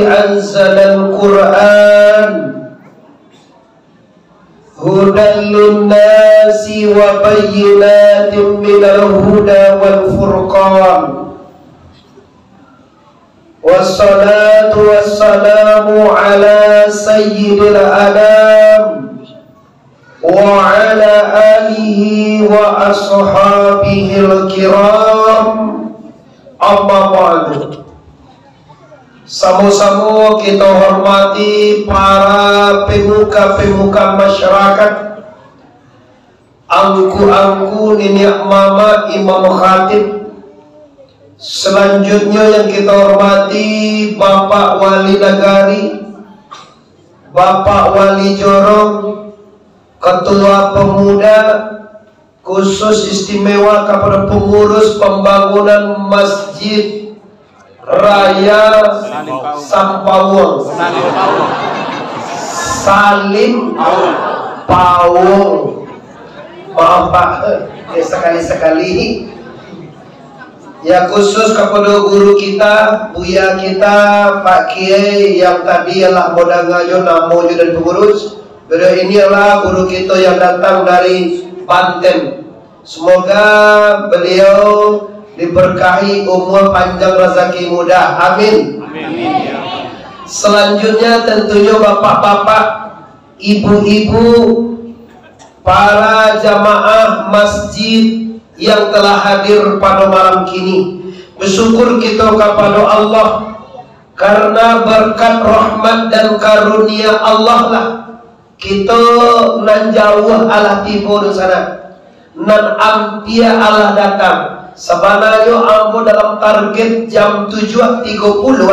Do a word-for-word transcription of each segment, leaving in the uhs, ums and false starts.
أنزل القرآن هدى للناس وبينات من الهدى والفرقان. والصلاة والسلام على سيد الأنام وعلى آله وأصحابه الكرام. أما بعد. Samo-samo kito hormati para pemuka-pemuka masyarakat, angku-angku, niniak mamak, imam khatib. Selanjutnyo yang kito hormati Bapak Wali Nagari, Bapak Wali Jorong, Ketua Pemuda, khusus istimewa kepada pengurus pembangunan Masjid Raya Sampawuang. Salim Pawuang. Maaf, Pak. Ya, sekali-sekali. Ya, khusus kepada guru kita, buya kita, Pak Kiai yang tadi lah modanga jo namo jo dan pengurus. Beliau ini adalah guru kita yang datang dari Banten. Semoga beliau diberkahi umur panjang, rezeki mudah. Amin. Amin. Selanjutnya tentunya bapak-bapak, ibu-ibu, para jamaah masjid yang telah hadir pada malam kini. Bersyukur kita kepada Allah karena berkat rahmat dan karunia Allah lah kito nan jauah alah tibo di sana, nan ampia alah datang. Sabananyo ambo dalam target jam tujuah tigo puluh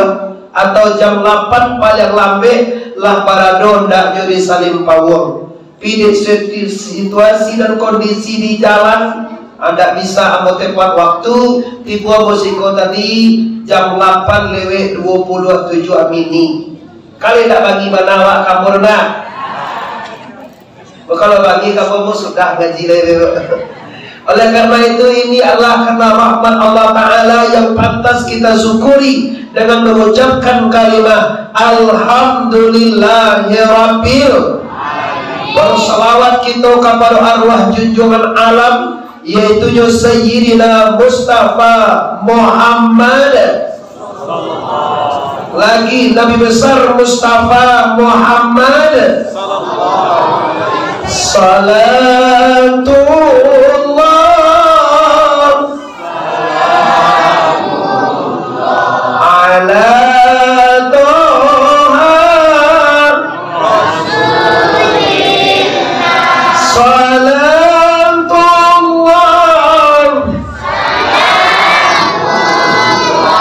atau jam lapan paling lambek lah barado hendaknyo di Salim Pawuang. Tapi dek situ-, situasi dan kondisi di jalan, ah, ndak bisa ambo tepat waktu, tibo ambo siko tadi jam lapan lewek duo puluah tujuah mini. Kali ndak bagi bana awak ka ambo tu ndak? Kalau bagi ka ambo, sudah ngaji lai. Oleh karena itu, ini adalah karena rahmat Allah Ta'ala yang pantas kita syukuri dengan mengucapkan kalimah Alhamdulillahirabbil. Bersalawat kita kepada arwah junjungan alam, yaitunyo Sayyidina Mustafa Muhammad. Lagi Nabi Besar Mustafa Muhammad. Salatullah ala Toha. Salatullah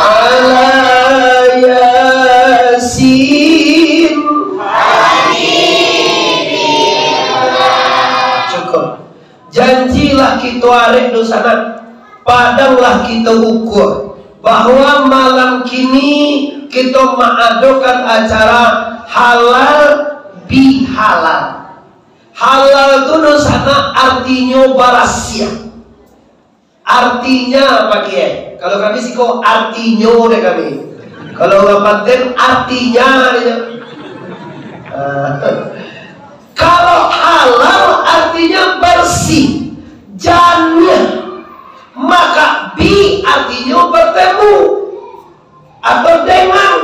ala Yasin. Cukup. Janjilah kito arek dunsanak, padanglah kito ukua, bahwa malam kini kito maadokan acara halal bihalal. Halal tu dunsanak artinyo barasiah. Artinya apa, Kiai? Kalau kami siko artinyo dek kami. Kalau urang Banten, artinya dek. Ah. Kalau halal artinya bersih, janiah. Maka bi artinyo bertemu atau dengan.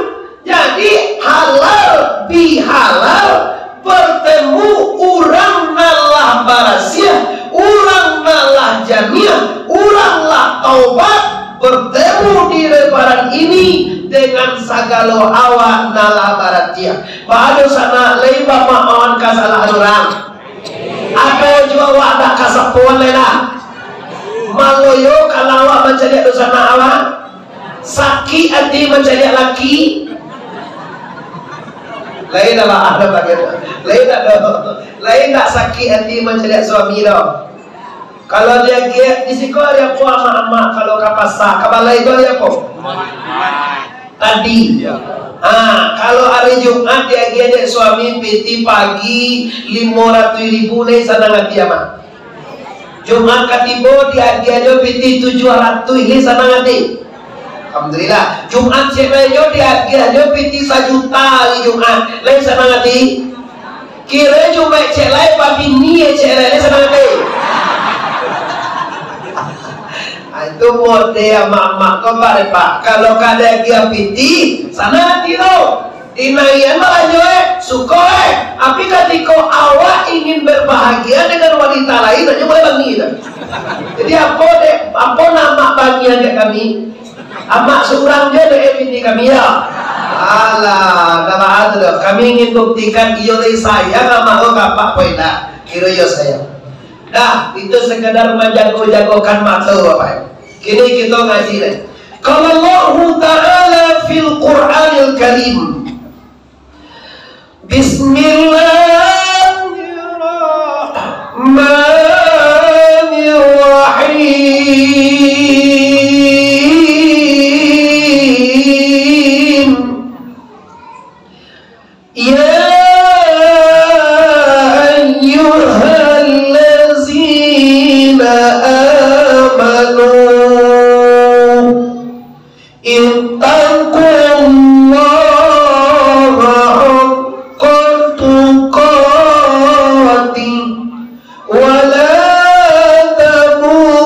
Jadi, halal bihalal, bertemu urang nan lah barasiah, urang nan lah janiah, urang lah taubat, bertemu di lebaran ini dengan sagalo awak nan lah barasiah. Baa dunsanak, lai bamaohan kasalahan urang? Ado juo awak ndak kasapoan lai lah? Maloyo kalau awak mancaliak dunsanak awak? Sakik ati mancaliak laki? Lain lah, maaf lah, Pak. Lain tak doh? Lain tak sakik ati mancaliak suami doh? Kalau diagiah, di siko ari apo amak-amak kalau ka pasa, ka balai tu ari apo? Tadi. Ha, kalau ari Jumat diagiah dek suami piti pagi limo ratuih ribu, lai sanang ati amak? Jumat ka tibo diagiah jo piti tujuah ratuih, lai sanang ati? Alhamdulillah, Jumat cek lai jo diagiah jo pitih sajuta hari Jumat. Lai sanang ati? Kiro Jumat cek lai, babini cek lai, lai sanang ati? Ah, itu mode amak-amak ko, Pak, deh, Pak. Kalau kada diagiah pitih, sanang ati tu. Dinaiakan balanjo, eh, suko, eh. Tapi katiko awak ingin berbahagia dengan wanita lain, hanyo buliah bangih tu. Jadi, apo dek, apo nan amak bangiakan dek kami? Amak surang jo dek, eh, bini kami, yo. Alah, ndak baa tu doh. Kami ingin buktikan iyo lai sayang amak ko ka apak ko indak. Kiro iyo sayang. Dah, itu sekadar manjago-jagokan mato, Bapak. Kini kito ngaji lai. Qala Allahu Ta'ala fil Qur'anil Karim. Bismillahirrahmanirrahim. Ya ayyuhallazina amanu, ittaqullaha haqqa tuqatih, wa la tamutunna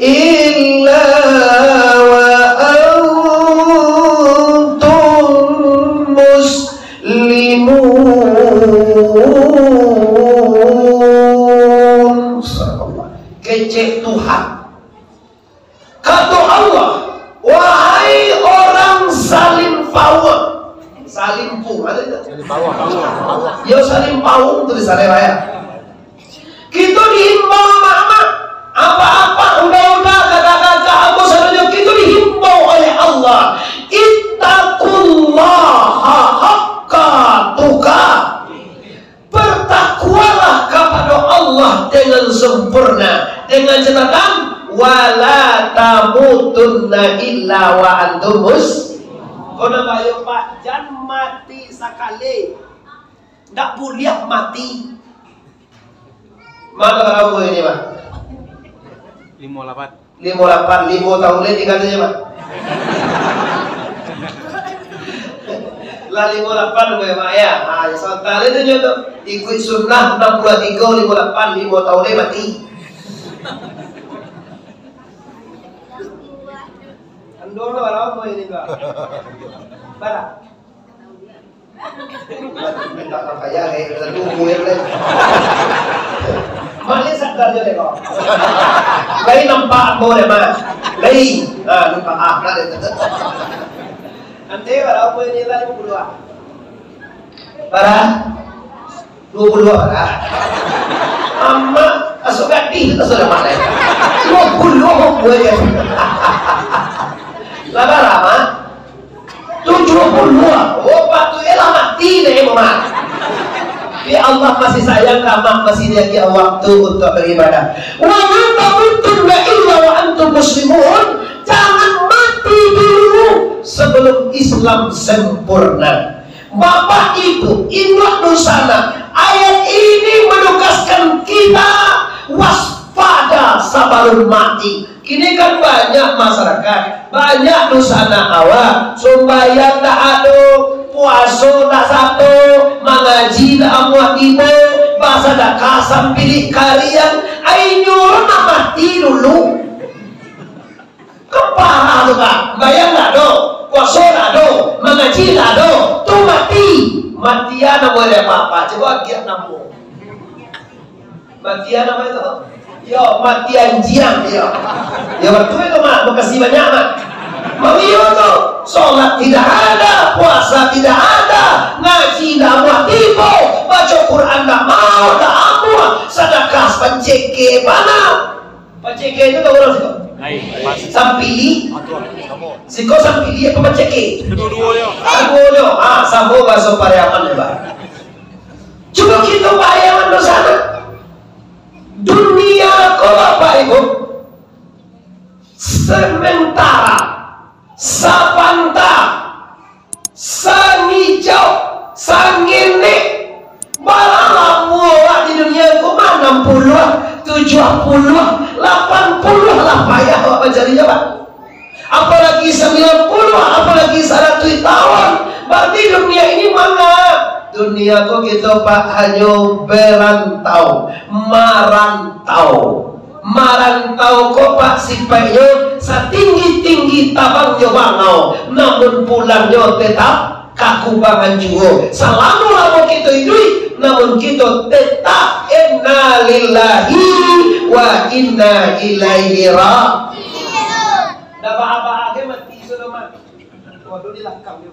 illa wa antum muslimun. Kecek Tuhan. Kato Allah, "Wahai orang Salim Pauang." Salim Pung, ado tu? Salim Pauang. Yo, Salim Pauang tu di Salim Raya. Kito diimbau, amak-amak, apak-apak, uda-uda, kakak-kakak, ambo sadonyo, kito diimbau oleh Allah, "Ittaqullaha haqqa tuqatih." Bertakwalah kapado Allah dengan sempurna, dengan catatan, "Wa la tamutunna illa wa antum mus-." Ko nan bahayo, Pak, jan mati sakali. Ndak buliah mati. Mano bara umua ini, Pak? Limo lapan. Limo lapan, limo taun lai tingga tu, Pak. Lah limo lapan, Pak, ya. Ha, sabanta lai tu, nyo tu. Ikuik sunnah, anam puluah tigo, limo lapan, limo taun lai mati. Ando lo, bara umua ini, Pak? Bara? Minta payah, eh, lalu buih, eh. Malik sadar je, kau. Lai nampak ambo deh, Mak. Lai. Ah, nampak, ah, dah deh. Nanti bara umua ini lah, lima puluh, ah. Bara? Dua puluh dua bara? Amak, asuak gadih tu sudah, Mak, lai. Dua puluh umua je. Lah bara, Mak? Tujuah puluah. Oh, patuiklah mati dek, Mak. Tapi Allah masih sayang ka Mak, masih diagiah waktu untuk beribadah. "Wa la tamutunna illa wa antum muslimun." Jangan mati dulu sebelum Islam sempurna. Bapak Ibu, induak dunsanak, ayat ini menugaskan kita waspada sabalun mati. Kini kan banyak masyarakat, banyak dunsanak awak, sumbayang dak ado, puaso dak sato, mangaji dak amuah tibo, basadakah sampidik kariang, ai nyo urang nak mati dulu. Kan parah tu, Pak. Sumbayang dak ado, puaso dak ado, mangaji dak ado, tu mati. Matian namo dek apak-apak, cubo agiah namo. Matian apo itu? Yo, matian jiang, yo. Yo, batua itu, Mak. Makasih banyak, Mak. Mangio tu, solat tidak ada, puasa tidak ada, ngaji ndak amuah tibo, baco Quran ndak mau, ndak amuah, sadakah panceke bana. Panceke itu tahu urang siko? Sampili? Siko sampili apo panceke? Kaduo-duonyo. Ah, samo bahaso Pariaman, yo, Pak. Cubo kito bayangan dunsanak. Dunia ko, Bapak Ibu, sementara, sabanta, sangijau, sangenek. Bara lamo awak di dunia ko, mah? Anam puluah, tujuah puluah, lapan puluah lah saratuih taun. Barati dunia ini manga? Dunia ko kito, Pak, hanyo berantau, marantau. Marantau ko, Pak, sipaiknyo satinggi-tinggi tabangnyo bangau, namun pulangnyo tetap ka kubangan juo. Salamo-lamo kito iduik, namun kito tetap innalillahi wa inna ilaihi raji'un. Dah baa-baa ge mati sudah mah. Waduh, di lakang dia.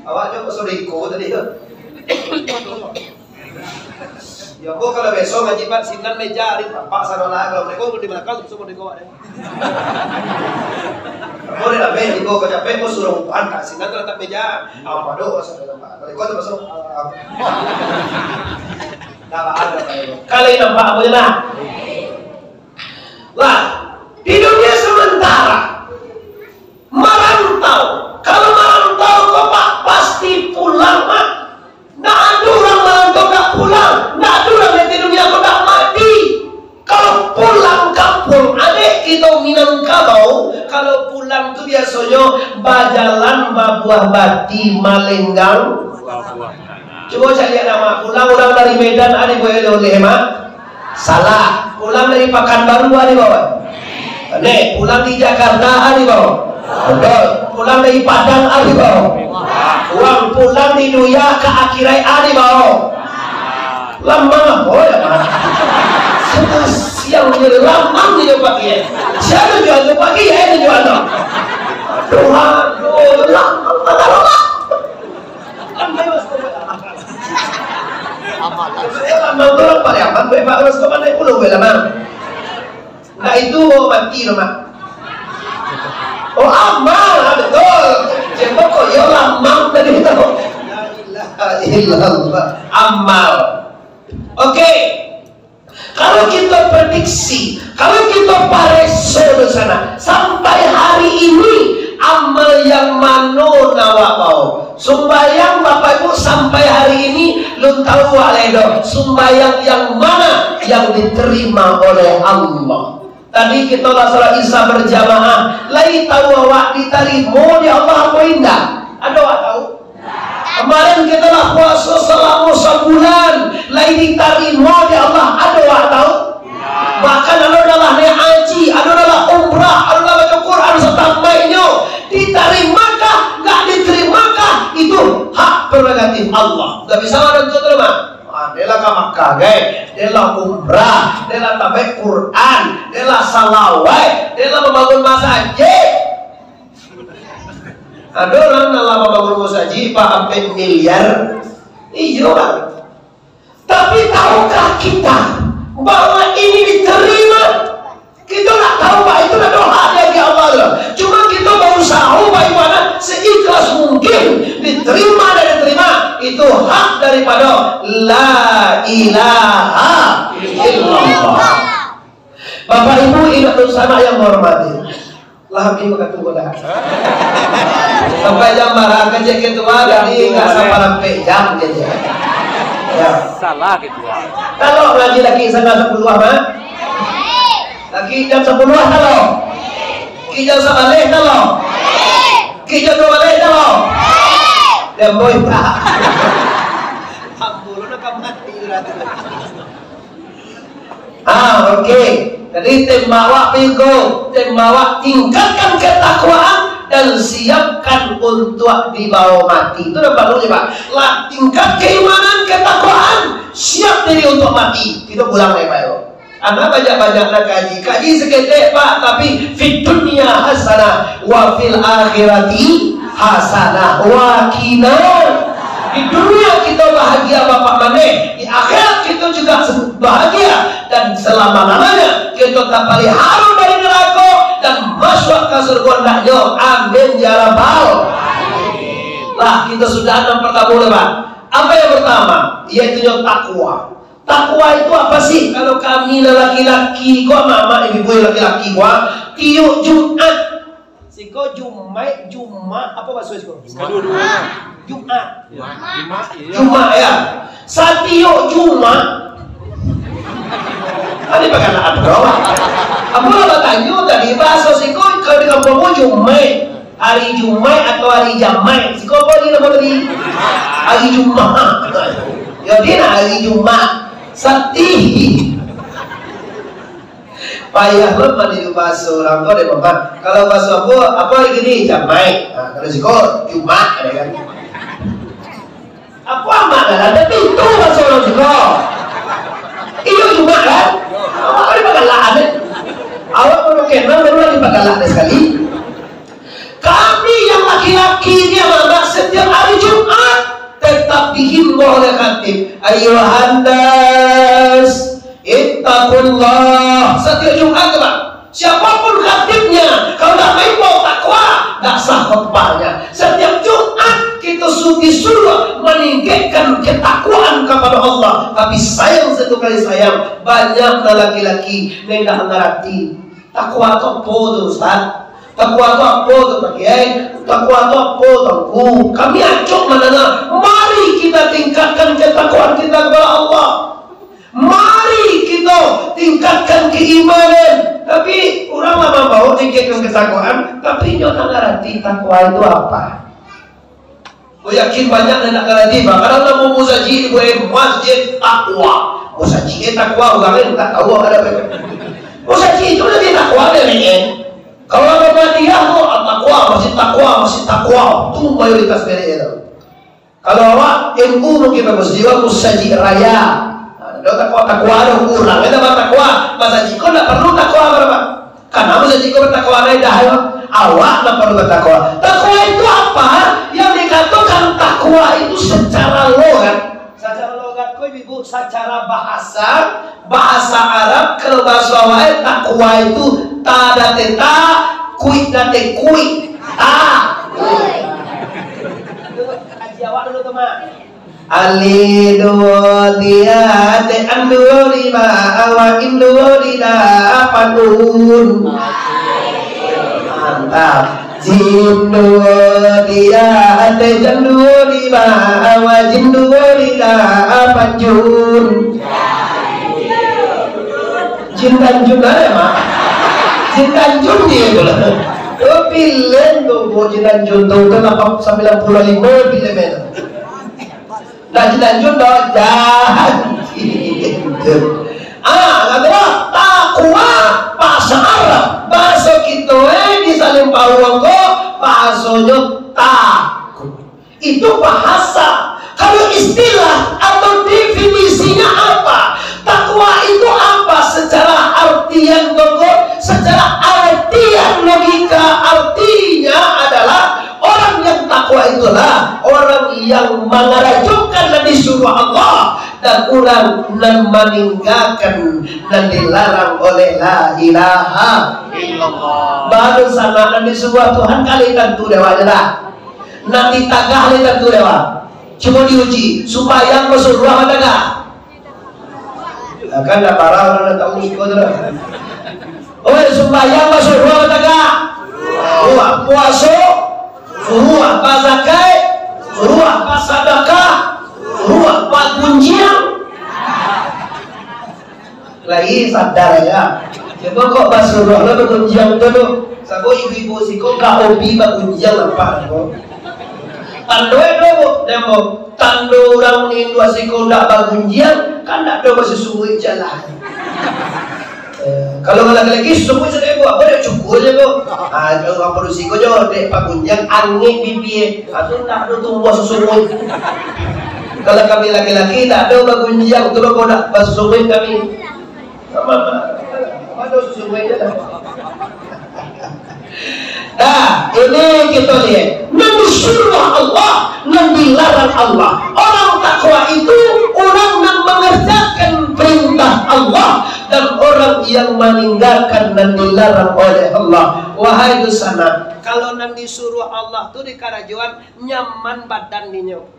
Awak jo pasal iko tadi tu. Ya, ambo kalau beso ngaji pat sinan meja, ari tampak sarolah. Kalau mereka di balakang, semua di bawah deh. Ambo di labeh, ambo kau capek, ambo suruh umpan ka sinan, tatap meja. Apa doh, sarolah. Kalau iko tu masuk, ah. Dah, ada apa itu? Kalau ini nampak, ambo je lah. Lah, di dunia sementara, marantau. Kalau marantau ko, Pak, pasti pulang, Pak. Ndak ado urang marantau ndak pulang. Ndak ado urang di dunia ko ndak mati. Kalau pulang kampuang, adek kito Minangkabau, kalau pulang tu biasonyo bajalan babuah bati, malenggang. Cubo caliak, Mak, pulang urang dari Medan, ado dibawa oleh-oleh, Mak? Salah. Pulang dari Pakanbaru, ado dibawa? Neh, pulang di Jakarta, ado dibawa? Betul. Pulang dari Padang, ado dibawa? Uang. Pulang di dunia ka akhirat, ado dibawa? Lamang apo yo, Mak? Siang-siang je lamang je pakai. Sia tunjuak tu pakai, yo tunjuak tu. Aduh, aduh, lamang, lamang, lamang. Amal. Lamang tu urang Pariaman, gue bagus ke mana pulau, gue lamang. Nah, itu mau mati loh, Mak. Oh, amal, ah, betul. Siapa kok yo lamang tadi tu? La ilaha illallah. Amal. Oke. Kalau kito prediksi, kalau kito pareso di sana, sampai hari ini, amal yang mano nan awak bawa? Sumbayang, Bapak Ibu, sampai hari ini, lun tahu awak lai doh, sumbayang yang mana yang diterima oleh Allah? Tadi kito lah salat Isya berjamaah, lai tahu awak ditarimo dek Allah apo indak? Ado awak tahu? Kamarin kito lah puaso salamo sabulan, lai ditarimo dek Allah, ado awak tahu? Bahkan ado nan lah naiak haji, ado nan lah umrah, ado nan lah baco Quran satamaiknyo, ditarimakah, ndak ditarimakah, itu hak prerogatif Allah. Ndak bisa urang tu tarimo. Ah, dek lah ka Makkah, gai. Dek lah umrah, dek lah tamaik Quran, dek lah salawat, dek lah mambangun masajik. Ado urang nan lah mambangun masajik, Pak, ampek miliar. Iyo, Pak. Tapi tahukah kita bahwa ini diterima? Kito ndak tahu, Pak, itu ado hak dari Allah tu. Cuma kito bausaho bagaimana seikhlas mungkin, diterima dan diterima, itu hak daripada la ilaha illallah. Bapak Ibu, indak dunsanak yang menghormati. Lah, habis waktu ko dah. Sampai jam bara kecek ketua, jadi nggak sampai sampai jam kecek. Ya. Salah ketua. Kalau ngaji lagi sana sepuluh, Mak? Lagi jam sapuluah talo? Ki jam sabaleh talo? Ki jam duo baleh talo? Dem boy, Pak. Ampun, udah ka mati berarti. Ah, oke. Jadi, tembak awak pigo, tembak awak tingkatkan ketakwaan dan siapkan untuk dibawa mati. Itu nan paralu, Pak. Lah, tingkat keimanan, ketakwaan, siap diri untuk mati. Kita pulang, Pak. Karena banyak-banyak nak kaji. Kaji saketek, Pak, tapi fid dunya hasanah, wa fil akhirati hasanah, wa qina. Di dunia kita bahagia, Bapak, maneh, di akhirat kita juga bahagia, dan selama-lamanya kita tapalihara dari neraka dan masuk ka surga andaknyo. Amin ya rabbal. Lah, kita sudah yang pertama, Pak. Apa yang pertama? Yaitu takwa. Takwa itu apa sih? Kalau kami laki-laki, ko amak-amak, ibu-ibu laki-laki, ko tiok Jumat. Siko Jumaik, Jumat, apa bahasa siko? Kedua-duanya. Jumat. Jumat. Jumat, iya. Jumat, ya. Satiok Jumat. Tadi pakai anak apa? Apa lah batanyo tadi, bahasa siko kalau di kampung ko Jumaik. Ari Jumaik atau ari Jamaik? Siko apo lagi namo tadi? Ari Jumaik. Yo, di nan ari Jumaik. Satih. Payah lo mandi bahaso urang ko dek mama. Kalau bahaso ambo, apo ari kini? Jamaik. Nah, kalau siko, Jumaik, ado kan. Apo amak kan? Tapi itu bahaso urang siko. Iyo, Jumaik kan? Awak kan dipagalak, kan? Awak baru kenal, baru lah dipagalak dah sakali. Kami yang laki-laki ni, anak-anak, setiap hari Jumat tetap dihimbau oleh khatib, "Ayuhan nas, ittaqullah." Setiap Jumat tu, Pak. Siapapun khatibnya, kalau tak maimbau takwa, tak sah khutbahnya. Setiap Jumat kita su-, disuruh meninggikan ketakwaan kepada Allah. Tapi sayang, satu kali sayang, banyak nan laki-laki nan indak mangarati. Takwa tu apo tu, Ustaz? Takwa tu apo tu, Pak Kiai? Takwa tu apo, Tuanku? Kami acok mandanga. Mari kita tingkatkan ketakwaan kita kepada Allah. Mari kita tingkatkan keimanan. Tapi, urang lah mambaok tingkatkan ketakwaan, tapi inyo tak ngarati takwa itu apa. Aku yakin banyak nan indak ngarati, bah. Kadang namo musajik dibuek masjid takwa. Musajik eh takwa, urang eh tak tahu ada apa. Musajik itu lebih takwa dari eh. Kalau ada Muhammadiyah tu, ah, takwa, masih takwa, masih takwa. Tu mayoritas mereka tu. Kalau awak N U mungkin bagus, jiwa musajik raya. Nah, ado takwa, takwa ado urang, ado batakwa. Masajik ko ndak perlu takwa, Bapak. Karena masajik ko batakwa lai dah, yo. Awak nan perlu batakwa. Takwa itu apa? Yang dikatakan takwa itu secara logat. Secara logat ko, Ibu, secara bahasa, bahasa Arab, kalau bahasa awak, eh, takwa itu ta date ta, kuik date kuik. Ta. Kaji awak dulu tu, Mak. Alif duo tiga, te an duo lima, awa in duo lima, apan un. Mantap. Jim duo tiga, te jan duo lima, awa jim duo lima, apan jun. Jin Tanjun lah, ya, Mak? Jin Tanjun dia tu lah. Oh, pilih tu, Bu, Jin Tanjun tu, tu lapan, sambilan puluah limo pilih, men. Nah, Jin Tanjun dah janji. Ah, kata takwa, bahasa Arab. Bahasa kita, eh, di Salim Pauang ko, bahasanya takut. Itu bahasa. Kalau istilah atau definisinya apa? Takwa itu apa secara artian tokoh, secara artian logika, artinya adalah orang yang takwa itulah orang yang mangarajokan nan disuruah Allah dan urang nan maninggakan nan dilarang oleh la ilaha illallah. Baru sanak nan disuruah Tuhan kali tantu dewa je lah. Nan ditagah lai tantu dewa. Cubo diuji, sumbayang basuruah batagah. Nah, kan dak parah urang dak tahu siko tu lah. Oi, sumbayang basuruah batagah. Ruah puaso, ruah bazakai, ruah basadakah, ruah bagunjiang. Lai sadar ya. Cubo kok basuruah lo bagunjiang tu tu. Sabo ibu-ibu siko ka hobi bagunjiang nampak ko. Tando e tu, Bu, namo. Tando urang ni dua siko ndak bagunjiang, kan ndak ado basusuik jalan. Eh, kalau laki-laki susuik sajo, Bu, apo dak cukuik je, Bu? Ah, kalau urang padusi ko jo, dek bagunjiang, angek bibia. Ah, tu ndak ado tumbuah susuik. Kalau kami laki-laki, ndak ado bagunjiang, tu lo kok ndak basusuik kami. Sama, sama ado susuik je lah. Nah, ini kita lihat. Nan disuruah Allah, nan dilarang Allah. Orang takwa itu orang nan mengerjakan perintah Allah dan orang yang meninggalkan nan dilarang oleh Allah. Wahai dunsanak, kalau nan disuruah Allah tu dikarajoan nyaman badan dinyo.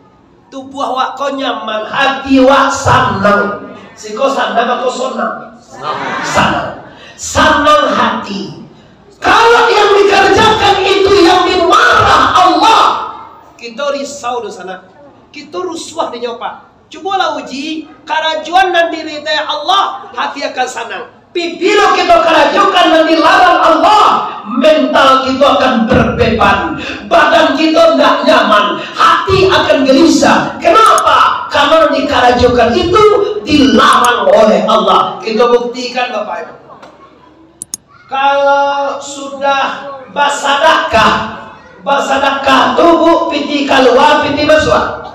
Tubuah wak ko nyaman, hati wak sanang. Siko sanang atau sonang? Sanang. Sanang hati. Kalau yang dikerjakan itu yang dimarah Allah, kito risau dunsanak. Kito rusuah dinyo, Pak. Cubolah uji, karajoan nan diridai Allah, hati akan sanang. Pi bilo kito karajokan nan dilarang Allah, Mental kita akan berbeban, badan kita tidak nyaman, hati akan gelisah. Kenapa? Karena dikarajokan itu dilarang oleh Allah. Kita buktikan, Bapak Ibu. Kalau sudah basadakah, basadakah tu, Bu, piti kalua, piti masuak?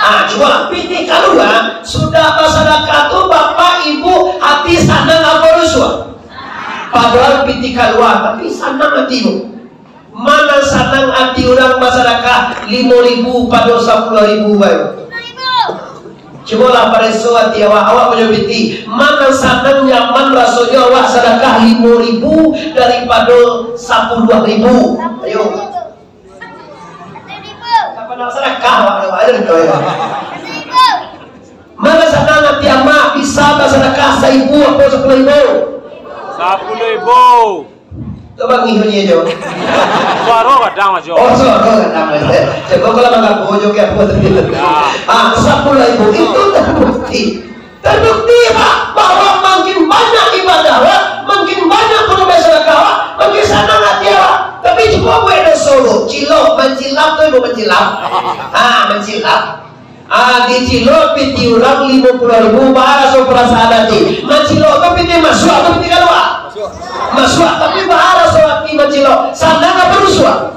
Ah, cubolah, piti kalua, sudah basadakah tu, Bapak Ibu, hati sanang apa rusuah? Padahal piti kalua, tapi sanang hati, Bu. Mana sanang ati urang basadakah limo ribu pado sapuluah ribu bae? Cubolah pareso ati awak, awak punyo piti. Mana sanang nyaman rasonyo awak sadakah limo ribu daripado sapuluah ribu? Ayo. Apa nak sadakah awak, awak aja gitu ya. Mana sanang ati amak bisa basadakah saibu atau sapuluah ribu? Sapuluah ribu. Coba ngihunya jo. Suaro gadang, Mas, jo. Oh, suaro gadang, Mas. Coba kalau manggapo jo ke apa tadi? Ya. Ah, sapuluah ribu itu terbukti. Terbukti, Pak, bahwa makin banyak ibadah awak, makin banyak pun basadakah awak, makin sanang ati awak. Tapi cubo buek doso, Bu. Cilok, mancilap tu, Ibu, mancilap. Ah, mancilap. Ah, dicilok piti urang limo puluah ribu, baa raso parasaan ati. Mancilok tu piti masuak atau piti kalua? Masuak, tapi baa raso ati mancilok? Sanang apa rusuah?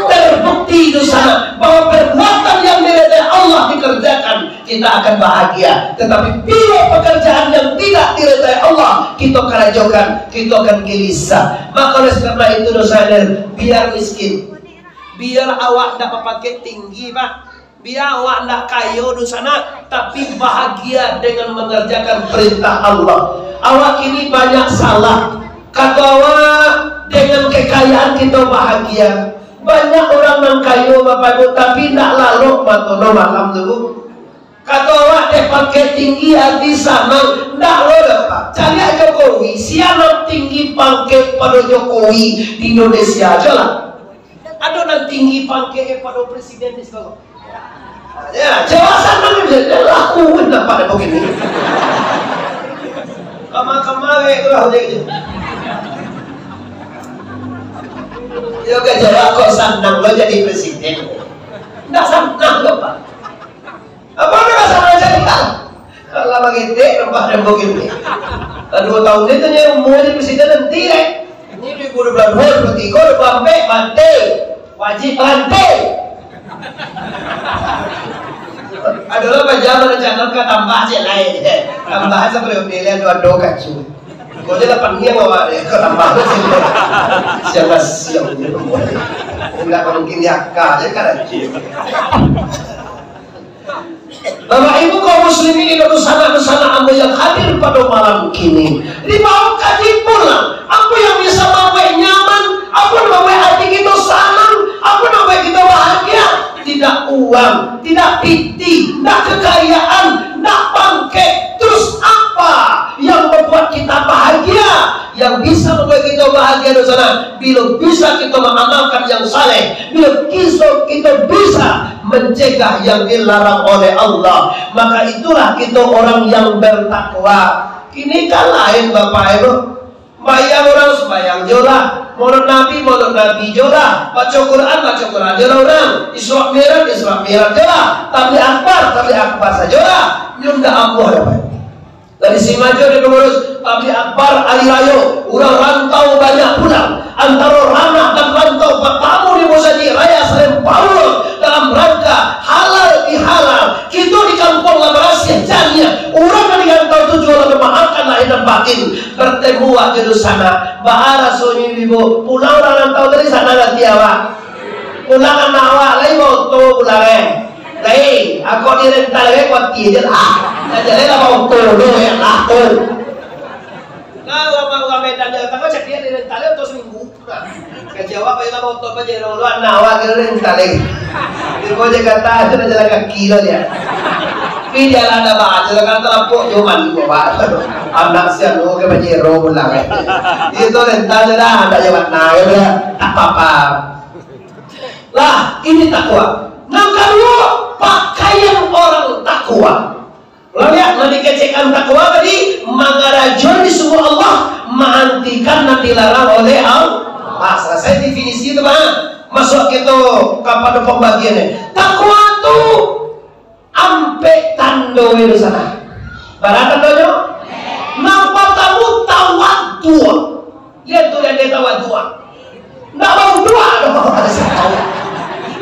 Terbukti itu sanang bahwa perbuatan yang diridai Allah dikerjakan, kita akan bahagia. Tetapi bila pekerjaan yang tidak diridai Allah kita karajokan, kita akan gelisah. Maka oleh karena itu, dosa, biar miskin, biar awak ndak bapangkek tinggi, Pak. Bia awak ndak kayo dunsanak, tapi bahagia dengan mangarjakan parintah Allah. Awak kini banyak salah. Kato awak, dengan kekayaan kito bahagia. Banyak urang nan kayo, Bapak Ibu, tapi ndak lalok mato no malam tu, Bu. Kato awak, dek pangkek tinggi, ati sanang. Ndak lo doh, Pak. Caliak Jokowi, sia nan tinggi pangkek pado Jokowi di Indonesia, ajo lah. Ado nan tinggi pangkek pado presiden di siko? Ya, jawasan nan bisa laku pun nampak dah begini. Kama-kama kayak tu lah, udah gitu. Yo, ka jawab kok sanang lo jadi presiden. Ndak sanang lo, Pak. Apa ndak sanang jadi, Pak? Kalau bagitu, nampak dah begini. Lah, dua tahun ni tu, dia umur jadi presiden nanti, eh. Ini dua ribu dua puluh dua, dua puluh tiga, dua puluh empat, mati. Wajib baranti. Adolah, paja marancanakan ka tambah cek lain. Tambahan sapuluah miliar, ado-ado kacu. Kok dia lapan miliar bawa dia, ka tambah tu sini. Siapa siap dia? Enggak mungkin dia akal, dia kan rajin. Bapak Ibu kaum muslimin, dunsanak-dunsanak ambo yang hadir pado malam kini, dibaok kaji pulang, apo yang bisa mambuek nyaman, apo nan mambuek ati kito sanang, apo nan mambuek kito bahagia. Tidak uang, tidak piti, tidak kekayaan, tidak pangkek. Terus apa yang mambuek kita bahagia? Yang bisa mambuek kito bahagia, dunsanak, bilo bisa kito maamalkan yang saleh, bilo kiso kito bisa mancegah yang dilarang oleh Allah, maka itulah kito orang yang bertakwa. Kini kan lain, Bapak Ibu. Sumbayang urang, sumbayang jo lah. Maulud Nabi, maulud Nabi jo lah. Baco Quran, baco Quran jo lah urang. Isra Mi'raj, Isra Mi'raj jo lah. Tabligh Akbar, tabligh Akbar sajo lah. Nyo ndak amuah, Bapak Ibu. Dari Simajo di pengurus tabligh akbar ari rayo, urang rantau banyak pulang. Antaro ranah dan rantau batamu di Musajik Raya Salempaulo dalam rangka halal bihalal. Kito di kampuang lah barasiah janiah, urang nan di rantau tu juo lah mamaafkan lahir dan batin. Bertemu awak jo dunsanak, baa rasonyo, Ibu? Pulang urang rantau tadi, sanang ati awak? Pulang anak awak lai baoto pulang, eh? Lai, ako dirental lai kuatia je lah. Nah, jalai lah baoto lo, ya lah, tu. Nah, urang, urang Medan je, tangah cak dia dirental lai oto saminggu. Nah, ka Jawa, baolah baoto Pajero lo, anak awak dirental lai. Di ko Jakarta tu nak jalan kaki lo dia. Tapi dia lah ada baca, kan tarampok jo malu awak. Anak sia lo ka Pajero pulang, eh. Itu rental je lah, ada je warna, ya, tak apa-apa. Lah, ini takwa. Nan kaduo, pakaian orang takwa. Lah, lihat, nan dikecekkan takwa tadi, mangarajoan disuruah Allah, maantikan nan dilarang oleh Allah. Nah, salasai definisi tu, Bang. Masuak kito kapado pambagian ni. Takwa tu ampek tando itu sana. Bara tandonyo? Nan partamo, tawaduk. Lihat tu, lihat dia tawaduk. Ndak bauduak doh.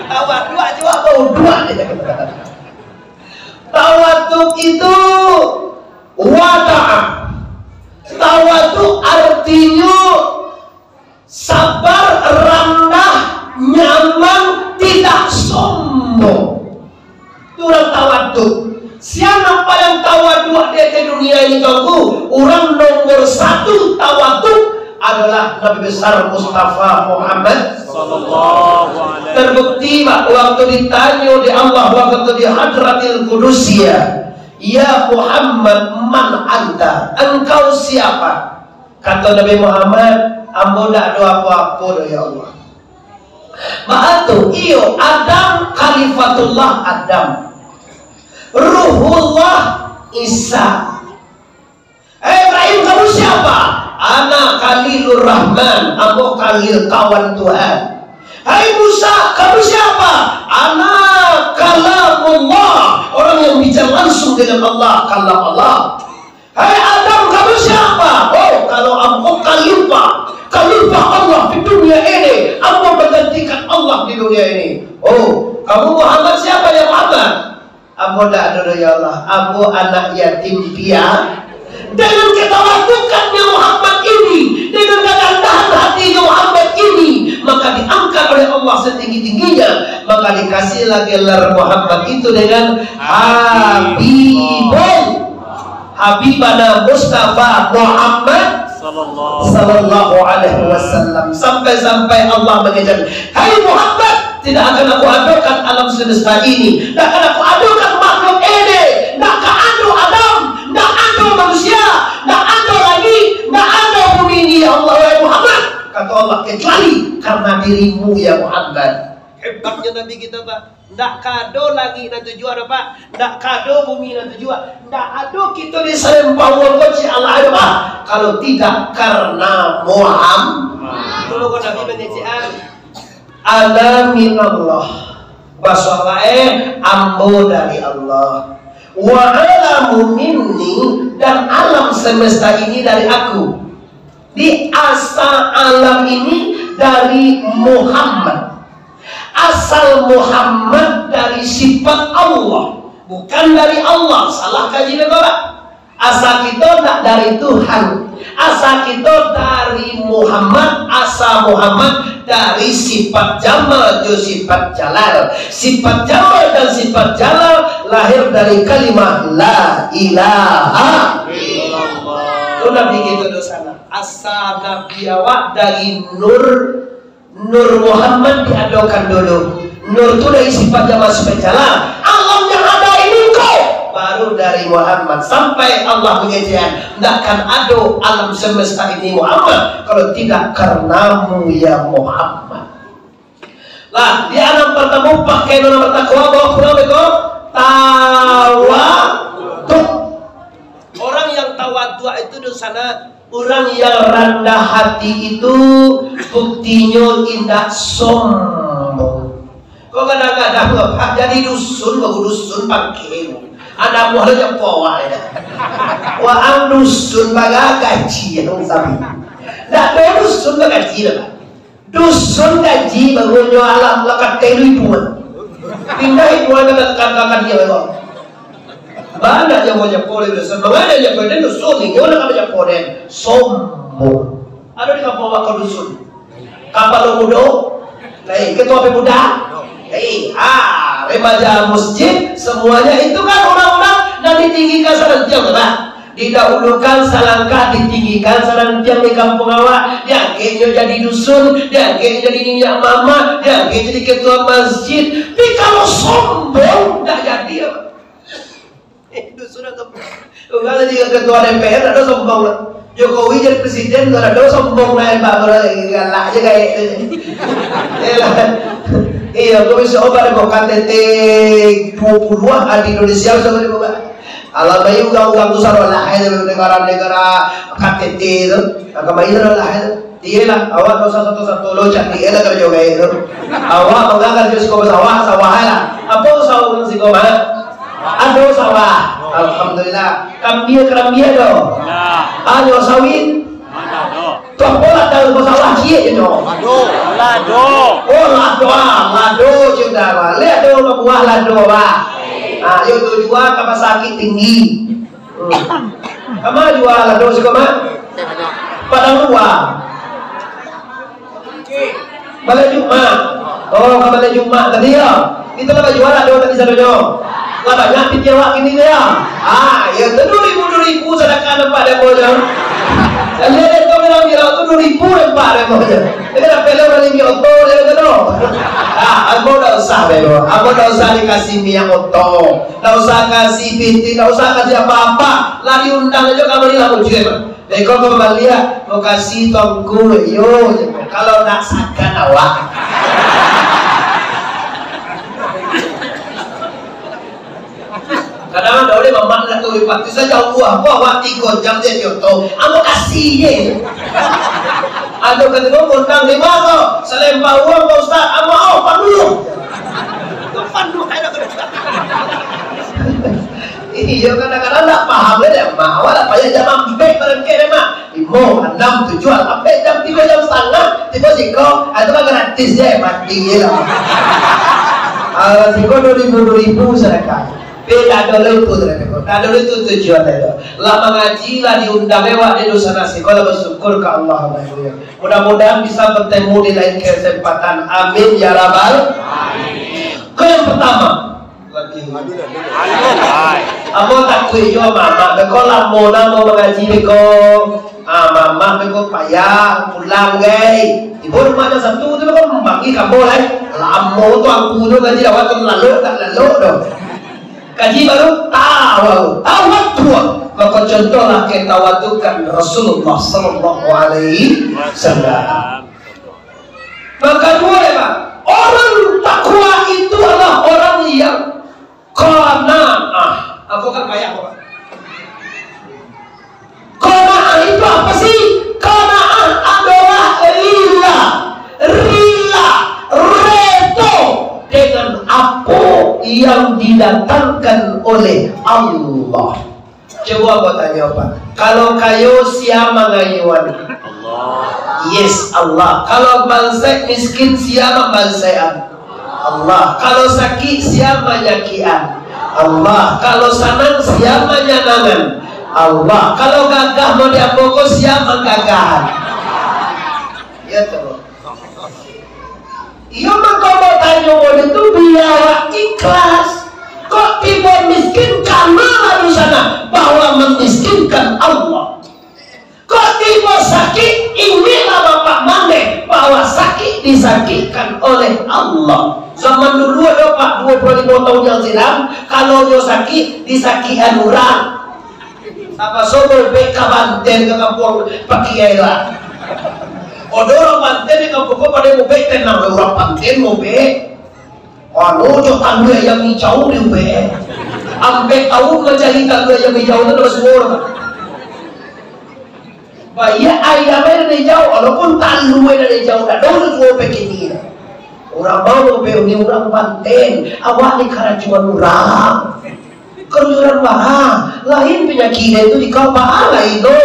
Tawaduk cuma bauduak. Tawaduk itu wada'a. Tawaduk artinyo sabar, randah, nyaman, tidak sombong. Itu urang tawaduk. Sia nan paling tawaduk di ateh dunia ini, tuanku, urang nomor satu tawaduk adalah Nabi Besar Mustafa Muhammad. Sallallahu alaihi. Terbukti, Pak, waktu ditanyo di Allah, waktu di Hadratil Qudusiyah, "Ya Muhammad, man anta?" Engkau siapa? Kato Nabi Muhammad, "Ambo ndak ado apo-apo doh, ya Allah." Baitu, iyo, Adam, Khalifatullah Adam, Ruhullah Isa. "Hai Ibrahim, kamu siapa?" "Ana Khalilur Rahman, ambo Khalil, kawan Tuhan." "Hai Musa, kamu siapa?" "Ana Kalamullah, orang yang bicara langsung dengan Allah, kalam Allah." "Hai Adam, kamu siapa?" "Oh, kalau ambo Khalifah, Khalifah Allah di dunia ini, ambo menggantikan Allah di dunia ini." "Oh, kamu Muhammad siapa, ya Muhammad?" "Ambo ndak ado doh, ya Allah, ambo anak yatim piatu." Dengan ketawadukannya Muhammad ini, dengan kerendahan hatinya Muhammad ini, maka diangkat oleh Allah setinggi-tingginya, maka dikasihlah gelar Muhammad itu dengan Habibullah. Habibana Mustafa Muhammad Sallallahu. Sallallahu alaihi wasallam. Sampai-sampai Allah mengejek, "Hai Muhammad, tidak akan Aku adokan alam semesta ini. Tidak akan Aku adokan makhluk ini. Tidak akan ado Adam, tidak ado manusia, tidak ado langik, tidak ado bumi ini, ya Allah, wahai Muhammad," kata Allah, "kecuali karena dirimu, ya Muhammad." Hebatnya Nabi kita, Pak. Ndak ka ado langik nan tujuah doh, Pak. Ndak ka ado bumi nan tujuah. Ndak ado kito di salempang ko cik Allah ado, Pak, kalau tidak karena Muhammad. Kalau ko Nabi mangecek, "Ana minallah." Baso Allah, eh, ambo dari Allah. "Wa alamu minni," dan alam semesta ini dari aku. Di asa alam ini dari Muhammad. Asal Muhammad dari sifat Allah, bukan dari Allah. Salah kaji batua. Asa kito ndak dari Tuhan. Asa kito dari Muhammad. Asa Muhammad dari sifat Jamal jo sifat Jalal. Sifat Jamal dan sifat Jalal lahir dari kalimah la ilaha illallah. Tu Nabi kito doh sanak. Asa Nabi awak dari Nur, Nur Muhammad diadokan dulu. Nur tu dari sifat Jamal, sifat Jalal. Alam yang ada ini ko baru dari Muhammad. Sampai Allah mangecek, ndak akan ado alam semesta ini, Muhammad, kalau tidak karenamu, ya Muhammad. Lah, di alam partamo, pakai nan bertakwa, bawa pulang beko tawaduk. Orang yang tawaduk itu di sana, orang yang randah hati itu buktinyo indak sombong. Kok kadang-kadang, Pak, jadi dusun, baru dusun pakai. Ada buah lo japo awak ya. Wah, ang dusun bagagaji yang sabi. Ndak ada dusun bagaji dah, Pak. Dusun gaji baru nyo alam lah katai lu ibu. Pindah ibu anak kakak dia memang. Banyak yang mau japo dari dusun. Mangana japo dari dusun ni, nyo nak apa japo dari sombong. Ada di kampung awak kau dusun. Kapalo mudo, eh, ketua pemuda, eh, ah, remaja masjid, semuanya itu kan orang-orang nan ditinggikan sarantiang tu lah. Didahulukan salangkah, ditinggikan sarantiang di kampung awak, diangkeknyo jadi dusun, diangkeknyo jadi niniak mamak, diangkek jadi ketua masjid. Tapi kalau sombong, ndak jadi, apa? Eh, dusun atau urang jadi ketua D P R, ndak ado sombong lah. Jokowi jadi presiden, ndak ado sombong lah, hebat lah, galak aja kayak itu. Yalah. Iya, aku bisa obat kok K T T dua puluh ah di Indonesia bisa beli obat. Kalau bayi urang-urang tu salah lah, itu negara-negara K T T tu. Nah, kembali salah lah itu. Iyolah, awak dosa sato-sato lo, cari lah karajo gaek tu. Awak mangga karajo siko basawah, sawah lah. Apo usaho urang siko, Mak? Ado sawah. Alhamdulillah. Kambia-karambia ado? Ado. Ayo sawit. Ado. Tu apo lah tahu basawah ciek je nyo? Lado. Lado. Oh, lado, ah, lado je udah, Mak. Liek ado babuah lado, Mak. Ah, yo tu jua ka pasakik tinggi. Hmm. Kama jua lado siko, Mak? Padang Luar. Balai Jumat. Oh, ka Balai Jumat tadi yo. Itu lah bajua lado tadi sadonyo. Lah banyak pitih awak kini tu yo. Ah, yo tu duo ribu, duo ribu sadakah nampak dek ambo nyo. Jadi dek tu bilang-bilang tu duo ribu nampak dek ambo nyo. Jadi dah pelo bali minyak oto dek tu. Ah, ambo dak usah dek tu. Ambo dak usah dikasih minyak oto. Ndak usah kasih pitih, ndak usah kasih apa-apa. Lah diundang ajo kamari lah mujue, Mak. Beko ka baliak, mukasuik tuangku, yo, je. Kalau ndak sagan awak. Kadang ado deh mamak nak turi pati, sajauah ko awak tigo jam je di oto. Ambo kasih je. Ado katiko ngundang limo ko, salempang uang, Pak Ustaz, ambo, oh, panuh. Panuh, ayo, Pak Ustaz. Iyo, kadang-kadang ndak paham lai dek, Mak. Awak lah payah jam ampek barangkek dek, Mak. Limo, anam, tujuah, ampek jam, tibo jam satangah, tibo siko, ah, itu mah gratis je, mati je lah. Ah, siko duo ribu, duo ribu sadakah. Tapi ndak ado lai tu, ndak ado lai tu tujuan tu. Lah mangaji, lah diundang awak di dunsanak siko, lah basyukur ka Allah, Bapak Ibu. Mudah-mudahan bisa bertemu di lain kesempatan. Amin ya rabbal. Ko yang pertama, Aduh, aduh. Ambo takuik juo mamak beko lamo namo mangaji beko. Ah, mamak beko payah pulang gai. Ibo rumah nan satu tu beko mambagi kabo lai. Lamo tu angku tu kaji awak tu lalok tak lalok doh. Kaji baru tahu, tahu batua. Mako contohlah ketawadukan Rasulullah sallallahu alaihi wasallam. Makaduo, Pak, orang takwa itu adalah orang yang qanaah. Apo kan payah, Pak? Qanaah itu apa sih? Qanaah adalah rila, rila, redo dengan apo yang didatangkan oleh Allah. Cubo ambo tanyo, Pak. Kalau kayo, sia mangayuan? Allah. Yes, Allah. Kalau bansaik miskin, sia mambansaikan? Allah. Kalau sakik, sia manyakikan? Allah. Kalau sanang, sia manyanangan? Allah. Kalau gagah model ambo ko, sia manggagahan? Ya, tu. Iyo, mako batanyo model tu, bia awak ikhlas. Kok tibo miskin, kana lah di sana bahwa memiskinkan Allah. Kok tibo sakik, ingeklah Bapak mandeh bahwa sakik disakikkan oleh Allah. Zaman dulu ado, Pak, duo puluah limo tahun yang silam, kalau nyo sakik, disakikan urang. Sapa sobol bek ka Banten, ka kampuang Pak Kiai lah. Odo urang Banten di kampuang ko, pado mubek, tenang urang Banten mubek. Anu, jo talua ayam ijau di ubek. Ampek tahun mancari talua ayam ijau tu, dah basuo. Baiak ayam nan ijau, walaupun talua nan ijau, dah dulu juo pakini. Urang mau mubek ni urang Banten, awak ni karajoan urang. Kaluaran bara, lain panyakik den tu di kau, bara lain tu.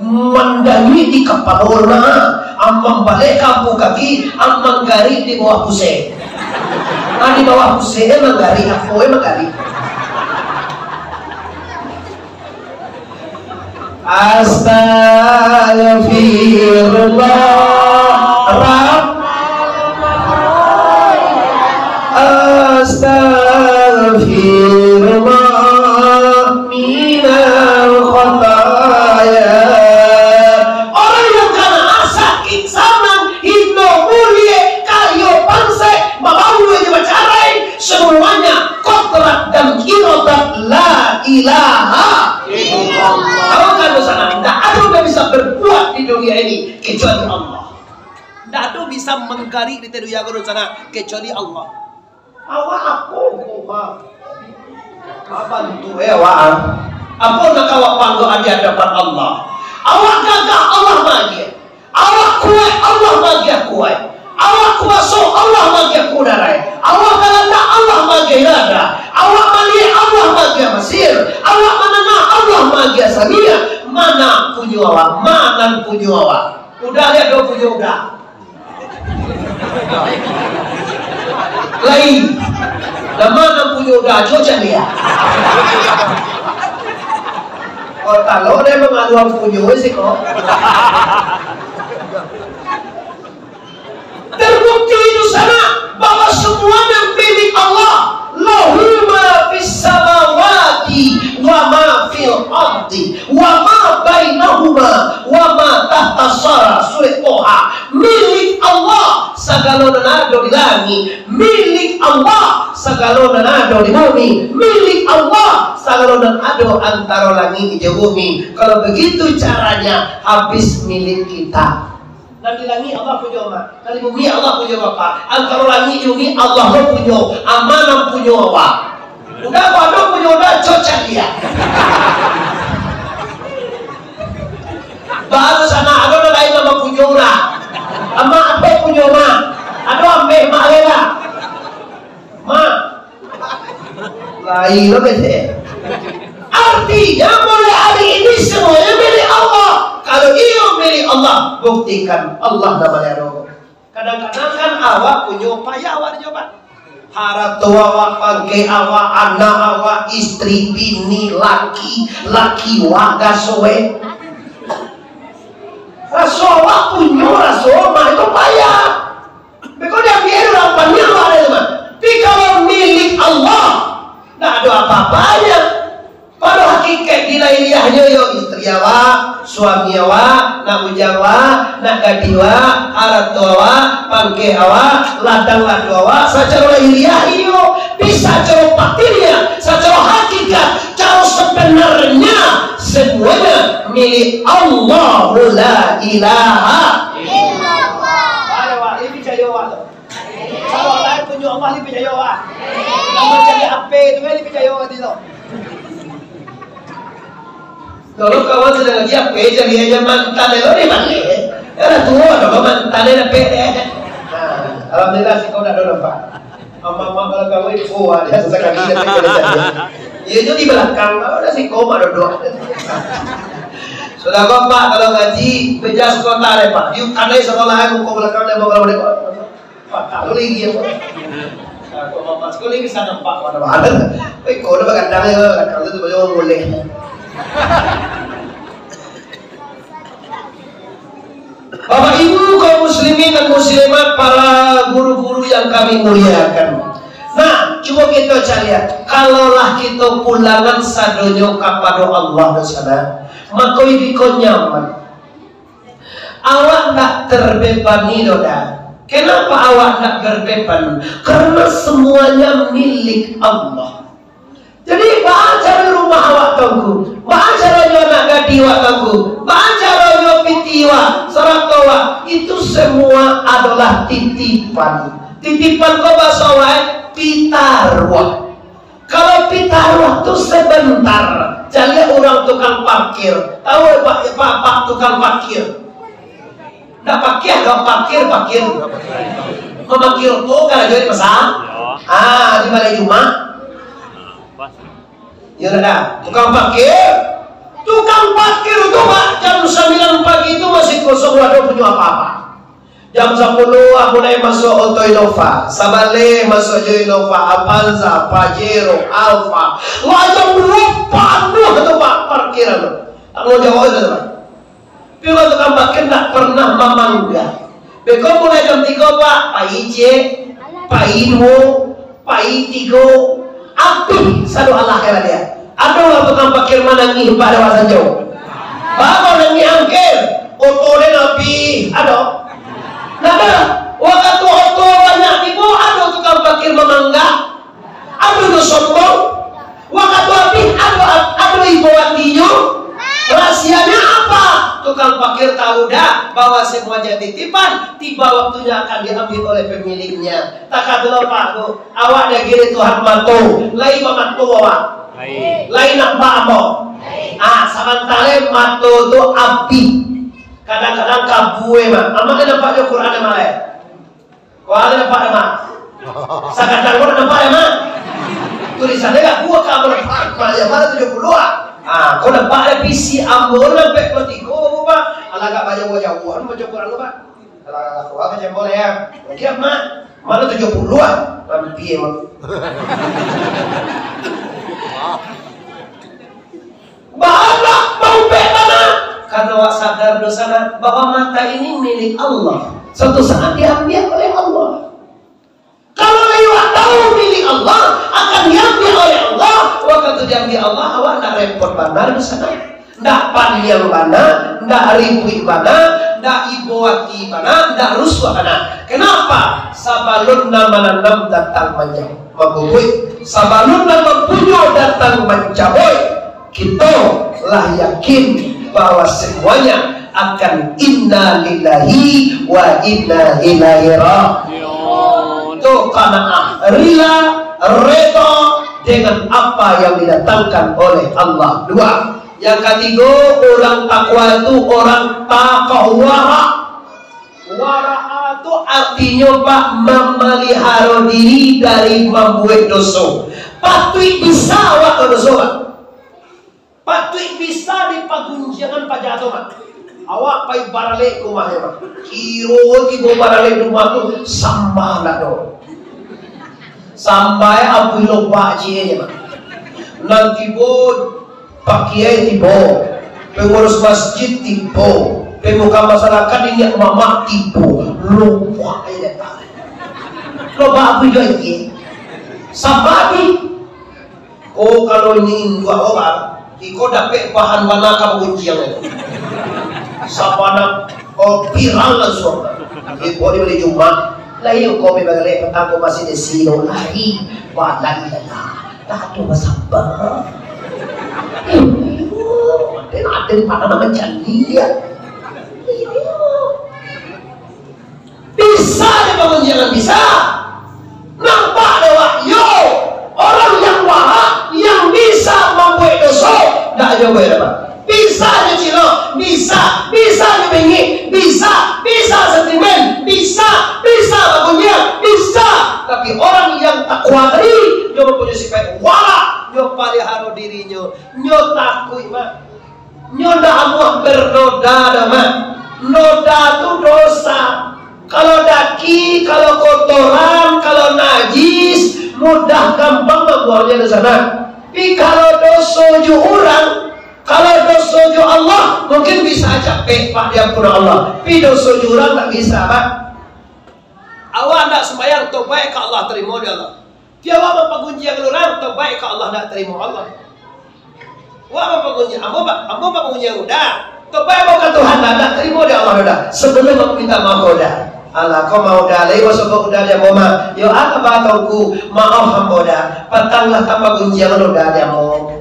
Mandaruik di kapalo nah, amang balek ka ampu kaki, amang garik di bawah pusek. Ah, di bawah pusek, eh, manggarik, apo, eh, manggarik. Astagfirullah, Rabb. Astagfirullah minal khataya. Orang yang kana sakik sanang, hino mulie, kayo pansek, babaua jo bacarai, semuanya kodrat dan iradat la ilaha illallah. Kalau kamu sana, tidak ada yang bisa berbuat di dunia ini kecuali Allah. Tidak ada bisa menggarik di dunia kamu sana kecuali Allah. Awak apo ko, ha? Bantu, eh, awak, ah. Apo nak awak pangga di hadapan Allah? Awak gagah, Allah maagiah. Awak kuaik, Allah maagiah kuaik. Awak kuaso, Allah maagiah kudarai. Awak balandak, Allah maagiah irada. Awak maliek, Allah maagiah masir. Awak manangah, Allah maagiah sariah. Ma nan punyo awak, ma nan punyo awak. Uda lai ado punyo uda. Lai. Nan ma nan punyo uda, cubo caliak. Kok talo deh mangaluan punyo siko. Terbukti itu sanak, bahwa semuanya milik Allah. Lahu ma fis samawati wa ma fil ardi wa ma bainahuma wa ma tahtas sara. Surah Toha. Milik Allah sagalo nan ado di langik, milik Allah sagalo nan ado di bumi, milik Allah sagalo nan ado antaro langik jo bumi. Kalau begitu caranya, habis milik kita. Nan di langik Allah punyo amak, nan di bumi Allah punyo bapak, antaro langik jo bumi Allah lo punyo, amak nan punyo awak. Uda, kok ado punyo uda, cubo caliak. Baru sanak, ado nan lain nan punyo uda. Amak, ampek punyo amak. Ado ampek, mak lela. Mak. Lai lo kecek. Artinya, mulai hari ini semuanya milik Allah. Kalau iyo milik Allah, buktikan Allah nan maliaro. Kadang-kadang kan awak punyo payah awak di jabat. Harato awak, pangkek awak, anak awak, istri, bini, laki, laki wak, gasoe. Raso awak punyo, raso mah itu payah. Beko diambiak urang paniang awak ado tu mah. Tapi kalau milik Allah, ndak ado apa-apanya. Pado hakikat di lahiriahnyo yo istri awak, suami awak, nak bujang awak, nak gadih awak, harato awak, pangkek awak, ladang lado awak, sacaro lahiriah iyo. Tapi sacaro batinnya, sacaro hakikat, caro sebenarnya, semuanya milik Allahu la ilaha illallah. Ayo, Wak, ini picayo, Wak, tu. Kalau lain punyo Allah, ni picayo, Wak. Nak mancari ape tu, ni picayo, Wak, tu. Kalau kawan sadang lagi ape, cari aja mantan, lo di mana? Ya, lah tua, kalau mantan, dapek deh. Nah, alhamdulillah, siko ndak ado nampak. Mama-mama kalau kawin, oh, ada sakali dapek, ada sakali. Iyo, tu di balakang, kalau ado siko, mak duduk. Sudah kau, Pak, kalau ngaji, bejas kota deh, Pak. Yuk, kanai sekolah, muka balakang, deh, muka balakang. Patah lo lagi, apa? Nah, kok mama sekolah ni bisa nampak mana-mana. Weh, kau dah bagandang ya, kalau tu banyak orang boleh. Bapak Ibu kaum muslimin dan muslimat, para guru-guru yang kami muliakan. Nah, cubo kito caliak, kalaulah kito pulangan sadonyo kapado Allah di sana, mako iduik ko nyaman. Awak ndak terbebani doh, dah. Kenapa awak ndak berbeban? Karena semuanya milik Allah. Jadi, baa caro rumah awak tu, Ngku? Baa caro jo anak gadih awak tu, Ngku? Baa caro jo pitih awak, sarato awak? Itu semua adalah titipan. Titipan ko bahaso awak, eh, pitaruah. Kalau pitaruah tu sebentar, caliak urang tukang parkir. Tahu, Pak, Pak, Pak tukang parkir? Ndak pakiah doh, parkir, parkir. Mamakir oto karajo di pasar. Ah, di balai Jumat. Iyo, ndak ado. Tukang parkir. Tukang parkir tu, Pak, jam sambilan pagi tu masih kosong, ndak ado punyo apa-apa. Jam sapuluah lah mulai masuak oto Innova, sabaleh masuak jo Innova, Avanza, Pajero, Alfa. Wah, jam duo panuah tu, Pak, parkiran tu. Tak mau jawab itu, Pak. Tapi urang tukang parkir ndak pernah mamanggah. Beko mulai jam tigo, Pak, pai ciek, pai duo, pai tigo, abih sado alah ka dia. Ado urang tukang parkir manangih bak lewat sanjo. Baa manangih angker? Oto den abih, ado? Ndak ado. Wakatu oto banyak tibo, ado tukang parkir mamanggah? Ado nyo sombong? Wakatu abih, ado, ado ibo atinyo? Rahasianya apa? Tukang parkir tahu dah bahwa semuanya titipan, tiba waktunya akan diambil oleh pemiliknya. Takah tu lah, Pak, tu. Awak diagiah Tuhan mato, lai bamato awak. Lai. Lai nampak ambo. Lai. Ah, samantare mato tu abih. Kadang-kadang kabua, Mak. Amak ni nampak jo Quran, Mak, eh? Wah, ni nampak, Mak. Sakadang pun nampak, Mak. Tulisan dia kabua, kabua nampak. Mak, dia pada tujuh puluh, ah. Ah, kau nampak dia P C ambo ni sampai dua puluh tiga, Bapak. Alah, agak banyak jauh-jauh, baca Quran tu, Pak. Alah, alah, alah, kau apa jambol ya? Oke, Mak. Mana tujuh puluh, ah? Lampiah, Mak. Baa nak maupek tanah? Karena awak sadar dosa nak, bahwa mata ini milik Allah. Suatu saat diambil oleh Allah. Kalau awak tahu milik Allah, akan diambil oleh Allah, waktu diambil Allah, awak nak repot bana dosa nak. Ndak paliang bana, ndak ribuik bana, ndak ibo ati bana, ndak rusuah bana. Kenapa? Sabalun nan mananam datang manja-, mambubuik, sabalun nan mampunyo datang mancabuik, kito lah yakin bahwa semuanya akan inna lillahi wa inna ilaihi raji'un. Tu qanaah, rila, reda dengan apa yang didatangkan oleh Allah. Dua. Yang katigo, urang takwa tu urang takwa wara'. Wara' tu artinyo, Pak, mamaliharo diri dari mambuek doso. Patuik bisa awak badoso, Pak. Patuik bisa dipagunjiangan paja tu, Pak. Awak pai baralek ka umahnyo, Pak. Kiro tibo baralek di umah tu, sambah ndak ado. Sampai abuih lobak ciek je, Pak. Nan tibo, Pak Kiai tibo, pengurus masjid tibo, pemuka masyarakat, niniak mamak tibo, lobak je datang. Lobak abuih juo, iye. Sambah abuih. Oh, kalau ini induak orang, iko dapek bahan bana ka bagunjiang itu. Sabana, oh, viral langsung. Iko di hari Jumat, lah iyo ko bagalek patang ko masih di sino lari. Balai lah. Tak ada sabar. Iyo, dia nak ada di mana nak mencari ya. Iyo. Bisa dibangun, jangan bisa. Nampak dek awak, yo, orang yang wara', yang bisa mambuek doso, ndak jo buek apo. Bisa jo cilok, bisa, bisa jo bengik, bisa, bisa sentimen, bisa, bisa bagunjiang, bisa. Tapi orang yang takwa tadi, nyo mampunyoi sifat wara', nyo paliharo dirinyo, nyo takuik, Mak. Nyo ndak amuah bernoda doh, Mak. Noda tu dosa. Kalau daki, kalau kotoran, kalau najis, mudah gampang mambuangnyo dosa, Mak. Tapi kalau doso jo urang, kalau doso jo Allah, mungkin bisa capek, Pak, diampun Allah. Tapi doso jo urang ndak bisa, Pak. Awak ndak sumbayang, tobaik ka Allah, tarimo dek Allah. Tapi awak mampagunjiang urang, tobaik ka Allah, ndak tarimo Allah. Awak mampagunjiang, ambo, ambo mampagunjiang Uda. Tobaik ambo ka Tuhan, ndak tarimo dek Allah, Uda. Sabalun ambo minta maaf ka Uda. Alah, kau mah Uda lai, maso ka Uda dek ambo mah. Yo, ah, kaba Tuangku, maaf ambo, Uda. Patang lah ka pagunjiangan Uda dek ambo.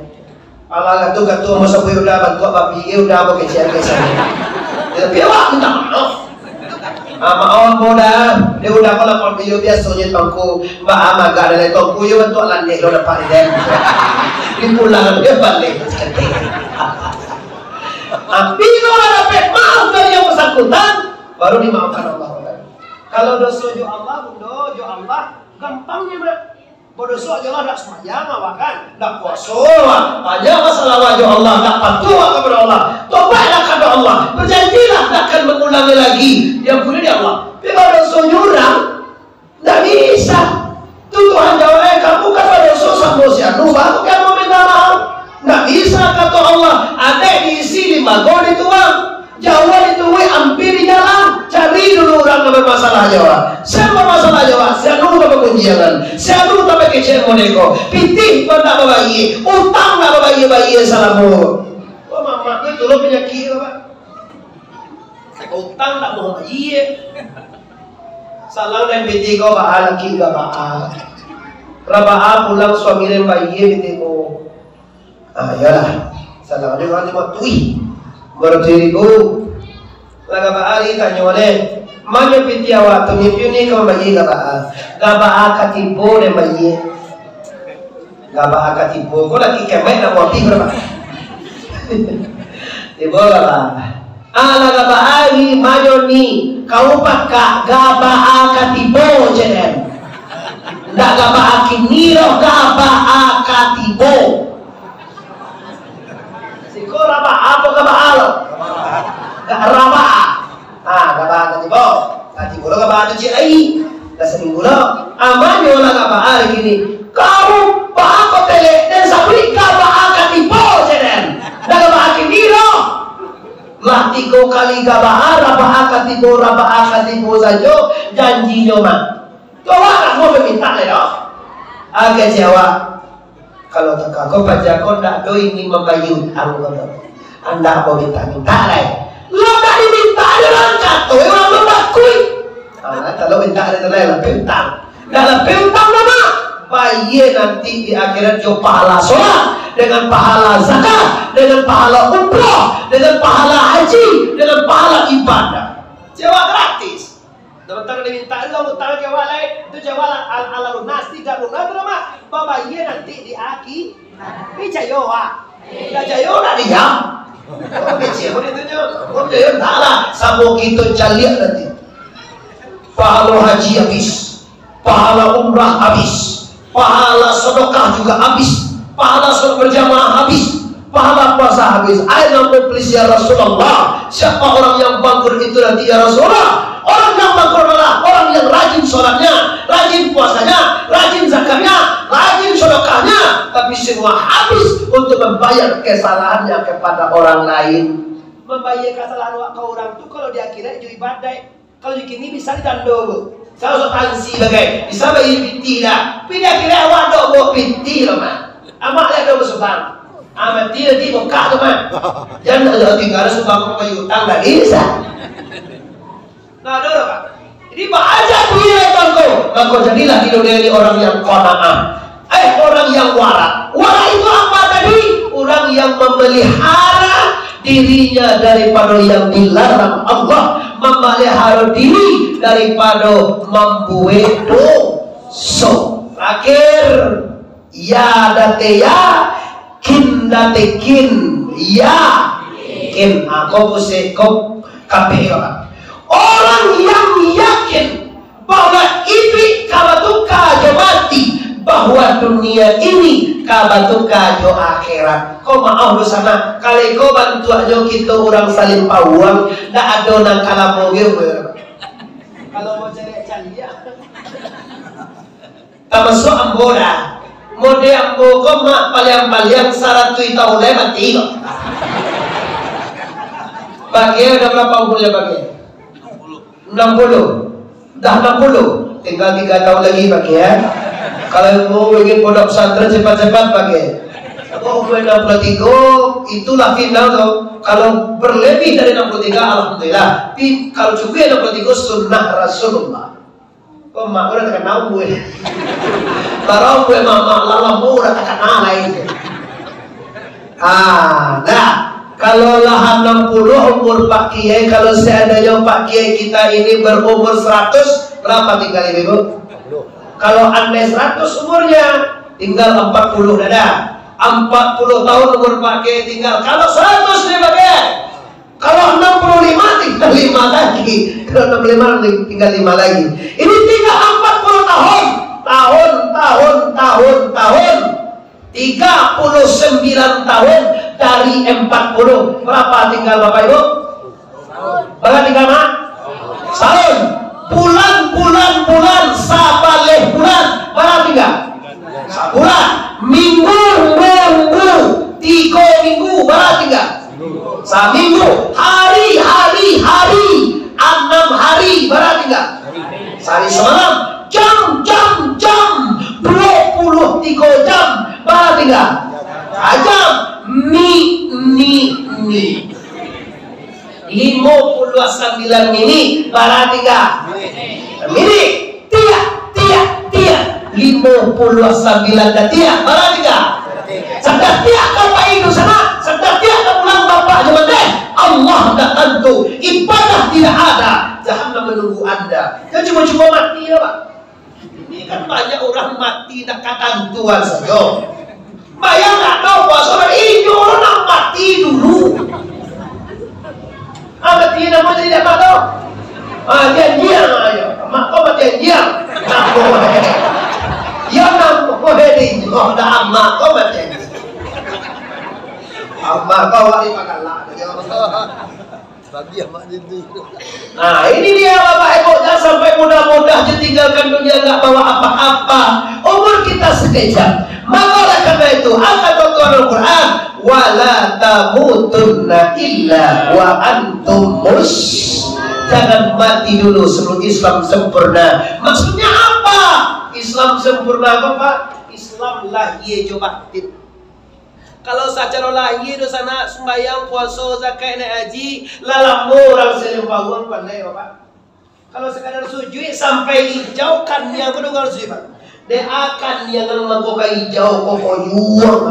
Alah, gatu-gatu ambo sabuik Uda, bantuak babi, eh, Uda ambo kecek ke sana. Tapi awak minta maaf. Ah, maaf ambo, Uda. Dek Uda ko lah, kalau iyo biasonyo Tuangku, baa magah dari Tuangku, iyo bantuak landeh lo dapat den. Dipulang dia balik. Tapi kalau lah dapek maaf dari yang bersangkutan, baru dimaafkan Allah. Kalau doso jo Allah, Bundo, jo Allah, gampang nyo, Mak. Badoso jo Allah, ndak sumbayang awak kan, ndak puaso awak, banyak masalah awak jo Allah, ndak patuah awak kapado Allah. Tobaiklah kapado Allah, bajanjilah ndak akan mangulangi lagi. Diampuni dek Allah. Tapi kalau doso jo urang, ndak bisa. Tu Tuhan jawab, "Eh, kamu kan badoso samo si anu, baru kamu minta maaf." Ndak bisa, kato Allah, adaik diisi, limbago dituang. Jauah dituruik, ampia dijalan. Cari dulu urang nan bamasalah jo awak. Sia bamasalah jo awak, sia anu ka pagunjiangan, sia anu ka pakecek modeko. Pitih ko ndak babayia, utang ndak babayia-bayia salamo. Wah, mamak tu itulah panyakik tu, Pak. Utang ndak mau bayia. Salang nan pitih ko baa laki gabaa. Rabaa pulang suami nan bayia pitih ko. Ah, iyolah. Salah urang tu mah tuih. Baru tuih ribu. Lah gabaa ditanyo deh. Manyo pitih awak tu, nyipiu ni ka mambayia gabaa. Gabaa ka tibo deh bayia. Gabaa ka tibo. Ko lagi kemek nak buah pih berapa? Tibo gabaa. Alah gabaa ari manyo ni, kau pakak gabaa ka tibo, cek den. Ndak gabaa kini doh, gabaa ka tibo. Siko rabaa apo gabaa lo? Gak rabaa. Ah, gabaa ka tibo. Ka tibo lo gabaa tu ciek lai. Lah saminggu lo. Amanyo lah gabaa ari kini. Kau baa ko telek den sabuik gabaa ka tibo, cek den. Ndak gabaa kini doh. Lah tigo kali gabaa, rabaa ka tibo, rabaa ka tibo sajo, janjinyo mah. Tu awak lah mau mamintak lai doh. Agak si awak. Kalau takah ko paja ko ndak do ingin mambayia utang ko tu. Andak mau mintak-mintak lai. Lah ndak dimintak dek urang kato, urang tu bakui. Ah, kalau mintak dek lai, lapeh utang. Ndak lapeh utang mah. Bayia nanti di akhirat jo pahala solat, dengan pahala zakat, dengan pahala umrah, dengan pahala haji, dengan pahala ibadah. Sewa gratis. Sementara diminta Allah utang sewa lai, itu sewa lah al-, ala lunas, tidak lunas tu mah. Babayia nanti di akhirat. Picayo, ah. Picayo nak diam. Oh, kecil pun itu nyo. Oh, picayo ndak lah. Samo kito caliak nanti. Pahala haji habis. Pahala umrah habis, pahala sedekah juga habis, pahala salat berjamaah habis, pahala puasa habis. Ai, namun please, ya Rasulullah, siapa orang yang bangkrut itu nanti, ya Rasulullah? Orang yang bangkrut adalah orang yang rajin sholatnya, rajin puasanya, rajin zakatnya, rajin sedekahnya, tapi semua habis untuk membayar kesalahannya kepada orang lain. Membayar kesalahan awak ka urang tu, kalau di akhirat jo ibadah. Kalau di kini bisa ditando, Bu. Salah satu tansi bagai. Bisa bayia piti dah. Tapi di akhirat awak dok bawa piti lo, Mak. Amak lihat dok basumbang. Ah, mati nanti bokak tu, Mak. Jan ado tingga sumbang ko bayia utang lagi, bisa. Nah, ado lah, Pak. Jadi, baaja bunyi leton tu. Mako, jadilah di dunia ini orang yang qanaah. Eh, orang yang wara. Wara itu apa tadi? Orang yang memelihara dirinya daripada yang dilarang Allah, memelihara diri daripada mambuek doso. Terakhir, ya date ya, kin date kin, ya kin. Ah, ko pusek, ko kapek, ko. Orang yang yakin bahwa iduik ka batuka jo mati, bahwa dunia ini ka batuka jo akhirat. Ko maoh dunsanak, kalau iko bantuaknyo kito urang saling pauang, ndak ado nan ka lamo ge umua. Kalau mau cari caliak. Tamasuak ambo dah. Mode ambo ko, Mak, paliang-paliang saratuih taun lai mati ko. Bagai, dah bara umurnyo bagai? Enam puluh. Dah enam puluh, tinggal tiga tahun lagi, Pak Kiai, ya. Kalau mau ingin pondok pesantren cepat-cepat, Pak Kiai. Kalau umur enam puluh tiga, itulah final tu. Kalau berlebih dari enam puluh tiga, alhamdulillah. Tapi kalau cukup enam puluh tiga, sunnah Rasulullah. Kok mak udah terkenal umur? Baru gue mamak lalam udah terkenal lagi. Ah, dah. Kalau lah anam puluah umur Pak Kiai, kalau seandainya Pak Kiai kita ini berumur seratus, berapa tinggal ini, Bu? Kalau andai seratus umurnya, tinggal empat puluh dada. Empat puluh tahun umur Pak Kiai tinggal. Kalau seratus nih, Pak Kiai. Kalau enam puluh lima, tinggal lima lagi. Kalau enam puluh lima, tinggal lima lagi. Ini tinggal empat puluh tahun. Tahun, tahun, tahun, tahun. Tiga puluh sembilan tahun dari empat puluh. Berapa tinggal, Bapak Ibu? Bara tinggal, Mak? Saun. Bulan, bulan, bulan, sabaleh bulan. Bara tinggal? Sabulan. Minggu, minggu, tigo minggu. Bara tinggal? Saminggu. Hari, hari, hari. Anam hari. Bara tinggal? Sahari samalam. Jam, jam, jam. Duo puluah tigo jam. Bara tinggal? Sajam. Mi, mi, mi. Limo puluah sambilan minik, bara tinggal? Minik. Tiak, tiak, tiak. Limo puluah sambilan datiak, bara tinggal? Sadatiak ka pai dunsanak, sadatiak ka pulang bapak jo mande, Allah ndak tantu, ibadah tidak ada, jahanam menunggu anda. Jan cubo-cubo mati lah, Pak. Ini kan banyak urang mati ndak katantuan sajo. Bayang ndak tahu puaso, inyo urang nak mati dulu. Ah, mati namo jadi amak ko? Ah, janjiang ayo. Amak ko mati janjiang. Namo he. Ya namo he di nyo dah amak ko mati janjiang. Amak ko awak ni pagalak. Bagi amak jadi. Nah, ini dia Bapak Ibu, jangan sampai mudah-mudah je tinggalkan dunia nggak bawa apa-apa. Umur kita sekejap. Maka oleh karena itu, angkat Tuhan Al-Quran, "Wala tamutunna illa wa antum mus-." Jangan mati dulu sebelum Islam sempurna. Maksudnya apa? Islam sempurna apa, Pak? Islam lahir jo batin. Kalau sacaro lahir tu sanak, sumbayang, puaso, zakat, naik haji, lah lamo urang Sariang Pauang pandai, Bapak. Kalau sakadar sujuik sampai ijau kaniang ko, dengar sujuik, Pak. Dek akan niangan mangko ka ijau ko koyuang.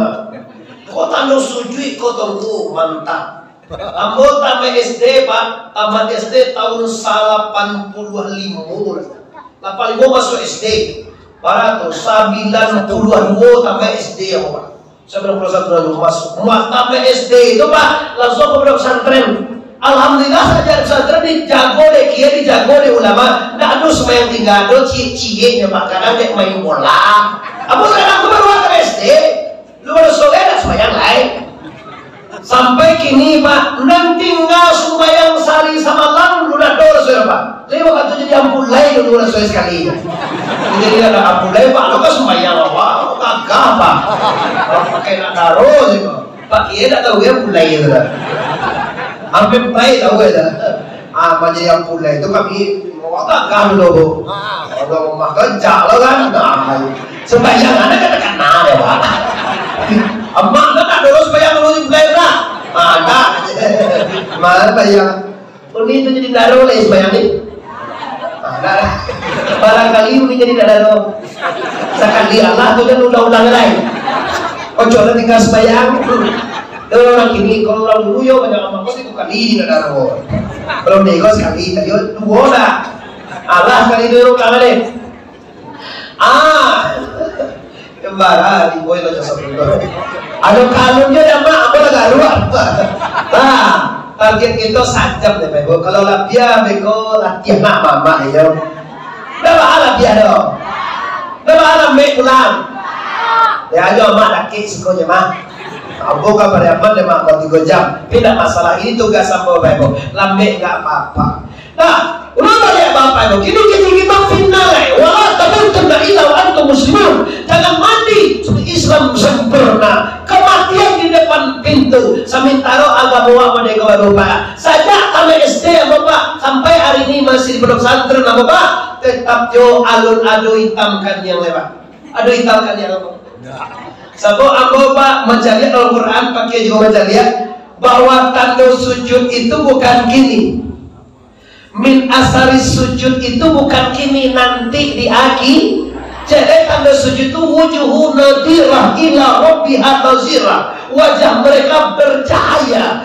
Ko tando sujuik ko tongko, mantap. Ambo tamat S D, Pak. Tamat S D tahun salapan puluah limo. Lapan limo masuk S D. Bara tu, sambilan puluah duo tamat S D ambo, Pak. Sambilan puluah satu lalu masuk. Muat tamat S D tu, Pak, langsung ka pondok pesantren. Alhamdulillah, sajak pesantren dijago dek kiai, dijago dek ulama. Ndak ado sumbayang tingga, ado ciek-cieknyo, Pak. Kadang dek main bola. Ambo kadang tu baru tamat S D. Lu baru sore dak sumbayang lai. Sampai kini, Pak, nan tingga sumbayang sahari samalam, lu dak ado raso, Pak. Lewat tu jadi ampulai dulu raso sakali. Jadi ado ampulai, Pak, lo kan sumbayang awak, gagah, Pak. Pakai nak daro je, Pak. Pak Kiai dak tahu ya ampulai tu dah. Ampulai tahu ya dah. Ah, jadi ampulai tu kami awak gagah dulu, Bu. Kalau rumah kerja lo kan. Nah, sumbayang ado kan takana ya, Pak. Amak dah tak dulu sumbayang dulu di ampulai lah. Ah, dah. Mana bayang? Uni tu jadi daro lai sumbayang ni. Ah, dah. Barangkali uni jadi daro. Sakali Allah tu kan ulang-ulang lai. Ojo lah tinggal sumbayang. Yo, urang kini, kalau urang dulu yo banyak amal, pasti dua kali di daro. Kalau nego sakali, tadi duo dah. Allah sakali duo, ulang baliak. Ah. Kembara di boy lo jasa bener. Ado kalun dia dah, Mak, apa dah garuak. Nah, target kita sajam deh, Bego. Kalau labiah, Bego, latihan nak mamak, yo. Dah bahala labiah doh. Dah bahala mek pulang. Ya, ayo, Mak, dakik siko je, Mak. Ambo ka Pariaman deh, Mak, buat tigo jam. Tapi ndak masalah, ini tugas ambo, Bego. Lambek nggak apa-apa. Nah, ulun baliak Bapak Ibu, kini kini kita final lai. Wala tamutunna illa wa antum muslimun. Jangan mati sebelum Islam sempurna. Kematian di depan pintu. Samantaro agamo awak merdeka baru, Pak. Sajak tamat S D, Bapak, sampai hari ini masih di pondok pesantren, Bapak. Tetap jo alun ado itam kaniang lai, Pak. Ado itam kaniang, Bapak. Sabab ambo, Pak, mancaliak dalam Quran, pakai juo mancaliak, bahwa tando sujud itu bukan kini. Min asari sujud itu bukan kini, nanti di akhi-. Jadi tanda sujud itu wujuhu nadirah ila rabbiha nazirah. Wajah mereka bercahaya